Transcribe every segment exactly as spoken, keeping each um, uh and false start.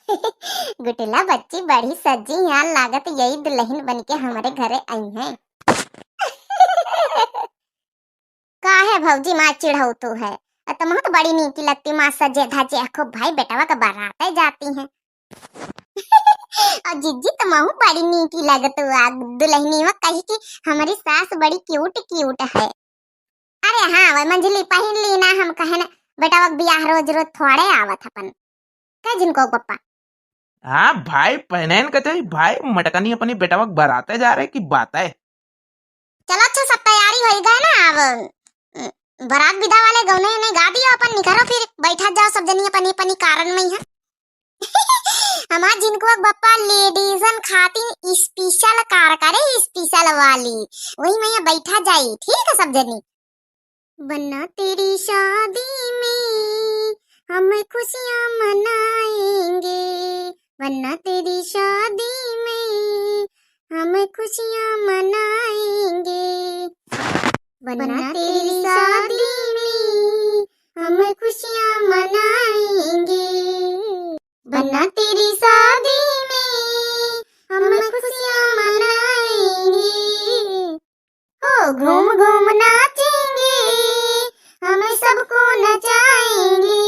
गुठला बच्ची बड़ी सजी यहाँ लागत, यही दुलहिन बन के हमरे घरे आई हैं। काहे भौजी माँ चिढ़ौतू है? अ, तुमहू तो बड़ी नीकी लगती माँ, सजे धजे खूब भाई बेटवा के बराते जाती हैं। और जिज्जी तुमहू बड़ी नीकी लगतू आ, दुलहिनी में कही कि हमारी सास बड़ी cute cute है। अरे हाँ, वही मंझली पहिन ली ना, हम कहे ना, बेटवा के बियाह रोज रोज थोड़े आवत अपन। कह जिनको पप्पा। हाँ भाई, पहनैन के चाहिए भाई, मटकनी अपनी बेटवा के बराते जा रहे की बात है। चलो अच्छा, सब तैयारी हो गए ना, अब, उम, बरात विदा वाले गौने ने गा दियो, अपन निकरो फिर, बैठा जाओ सब जनी अपनी अपनी कारन में यहाँ। हमार जिनको बप्पा लेडीजन खातिर special कार करे, special वाली, वही में यहाँ बैठा जाई, ठीक है सब जनी। वरना तेरी शादी में हम खुशियां मनाएंगे, वरना तेरी शादी में हम खुशियां मनाएंगे, वरना तेरी शादी में हम खुशियां मनाएंगे, वरना तेरी शादी में हम खुशियां मनाएंगे। हो घूम घूम नाचेंगे, हम सबको नचाएंगे।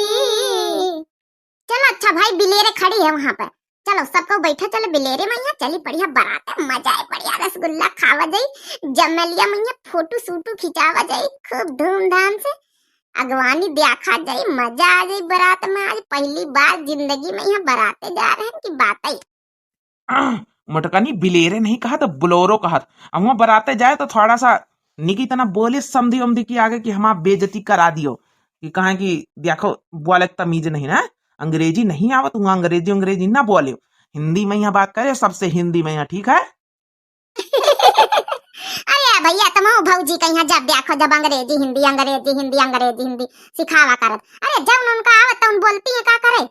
चलो अच्छा भाई, बिलेरे खड़ी है वहाँ पर, चलो सबको बैठा, चलो बिलेरे में यहाँ चली, बढ़िया बरात है, मजा है, बढ़िया रसगुल्ला खावा जाई, जमेलिया में यहाँ फोटो सूटो खिंचावा जाई खूब धूमधाम से, अगवानी देखा जाई, मजा आ जाई बरात में। आज पहली बार जिंदगी में यहाँ बराते जा रहे हैं कि बात है। मटकनी बिलेरे नहीं कहा तो बुलोरो कहत। अब वहाँ बराते जाए तो थोड़ा सा निकी तना बोले समधी उमधी की आगे कि हमार बेइज्जती करा दियो कि कहा कि देखो बोले तमीज नहीं ना, अंग्रेजी नहीं आवत हुआ, अंग्रेजी अंग्रेजी ना बोले, हिंदी में यहाँ बात करे सबसे, हिंदी में यहाँ, ठीक है? अरे भैया, तुम भौजी कहीं जब देखो जब अंग्रेजी हिंदी, अंग्रेजी हिंदी, अंग्रेजी हिंदी सिखावा करत। अरे जब उनका आवत तो उन बोलती है का करे?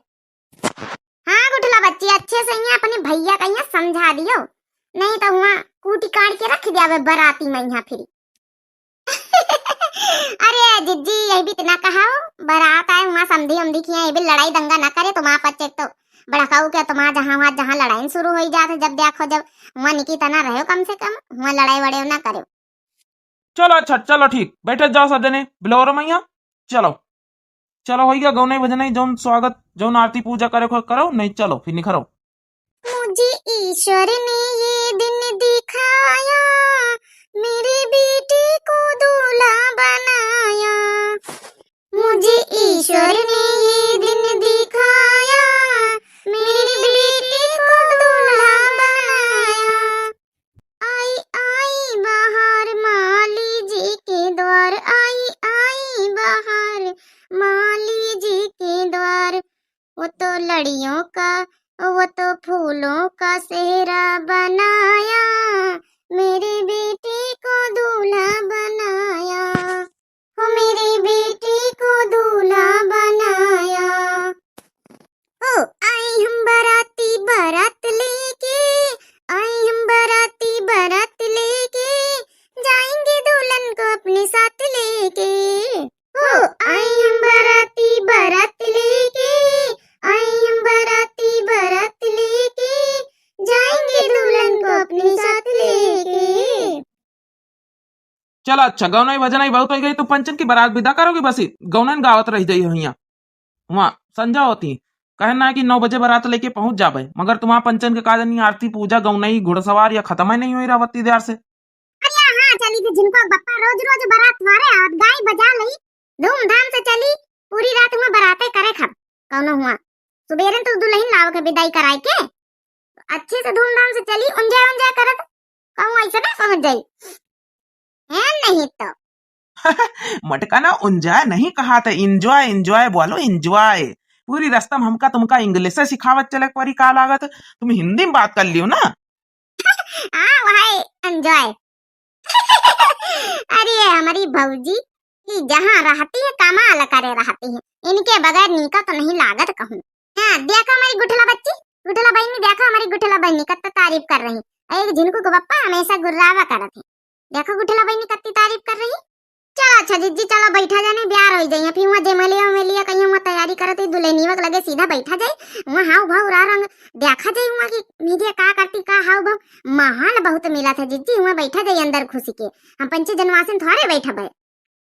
हाँ गुठला बच्ची, अच्छे से यहाँ अपने भैया का यहाँ समझा दियो, नहीं तो वहाँ कूटी काट के रख दिया बराती में यहाँ फिर। अरे जिज्जी, यही भी इतना कहा हो, बरात आए वहाँ समधी उमधी की यहाँ, ये भी लड़ाई दंगा ना करे, तुम आप अच्छे तो बड़काऊ के तुम्हारा जहाँ वहाँ जहाँ लड़ाई शुरू हो जात है, जब देखो जब वहाँ निकी तना रहो कम से कम, वहाँ लड़ाई वड़ाई ना करो। चलो अच्छा, चलो ठीक, बैठे जाओ सब जने बिलोरो मैया, चलो। चलो, होइगा गौनई भजनई, जौन स्वागत, जौन आरती पूजा करे को करो, नहीं चलो, फिर निखरो। मुझे ईश्वर ने ये दिन दिखाया, मेरी बेटी को दूल्हा बनाया। मुझे ईश्वर ने ये दिन दिखाया, मेरी बेटी को दूल्हा बनाया। आई आई बहार माली जी के द्वार, आई आई बहार माली जी के द्वार। वो तो लड़ियों का, वो तो फूलों का सेहरा बनाया, मेरी बेटी को दूल्हा बनाया। हो मेरी बेटी को दूल्हा बनाया। हो आई हम बाराती बारात लेके, आई हम बाराती बारात लेके, जाएंगे दुल्हन को अपने साथ लेके। हो आई हम बाराती बारात लेके, आई हम बाराती बारात लेके, जाएंगे दुल्हन को अपने साथ लेके। चला अच्छा, गौनई भजनई बहुत होइ गई, तू पंचन की बरात विदा करोगी, बस गौनन गावत रह जाई हियाँ। वहाँ संझा होती, कहना है कि नौ बजे बरात लेके पहुँच जाबे, मगर तुम्हारा पंचन के का जानी आरती पूजा गौनई घुड़सवार या खत्म ही नहीं हुई रहा बत्ती देर से। अरे हाँ, चली थी जिनको बप्पा रोज रोज बरात वारे आवत, गाई बजा लई, धूमधाम से चली, पूरी रात हुआ बराते करे खब, कौनो हुआ सुबेरे तो दुल्हन लाव के विदाई कराए के, अच्छे से धूमधाम से चली, enjoy enjoy करत कहूँ ऐसे ना पहुँच जाई। है नहीं तो। मटका ना enjoy नहीं कहा था, enjoy, enjoy बोलो, enjoy। पूरी रास्ता में हमका तुमका English से सिखावत चले एक बारी का लागत, तुम हिंदी में बात कर लियो ना। हाँ, वही enjoy। अरे, हमारी भौजी कि जहाँ रहती है, कमाल करे रहती है। इनके बगैर नीका तो नहीं लागत कहूँ। हाँ, देखा हमारी गुठला बच्ची, गुठला बहिनी, देखा हमारी गुठला बहिनी कत्ता तारीफ कर रही। एक झिनकू को बप्पा हमेशा गुर्रावा करत है। देखो गुठला बहिनी कत्ती तारीफ कर रही। चला अच्छा जिज्जी, चला बैठा जाए, नहीं ब्यार होइ जाई, फिर वहाँ जयमलिया उमलिया कहीं वहाँ तैयारी करत हुई दुल्हनिया के लगे सीधा बैठा जाए, वहाँ हाव भाव रा रंग देखा जाए, वहाँ की मेहरिया का करती, का हाव भाव। माहौल बहुत मिला था जिज्जी, वहाँ बैठा जाए अंदर खुशी के, हम पंचे जनवासिन थोड़े बैठा भाई।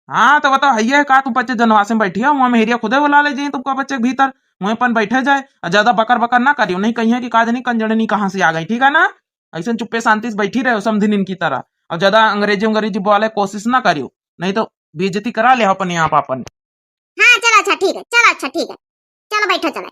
हाँ तो बताओ, हइये का तुम पंचे जनवासिन बैठी हो, वहाँ मेहरिया खुदे बुला ले जाई तुमका बच्चे के भीतर, वहीं अपन बैठे जाए, और ज्यादा बकर बकर ना करियो, नहीं कहिए कि का जानी कंजड़नी कहाँ से आ गई, ठीक है ना? ऐसे चुप्पे शांति से बैठी रहे समधिन इनकी तरह, और ज्यादा अंग्रेजी अंग्रेजी बोले कोशिश ना करियो, नहीं तो बेइज्जती करा ले अपन यहाँ पर अपन। हाँ चला अच्छा ठीक है, चला अच्छा ठीक है, चला बैठा चला।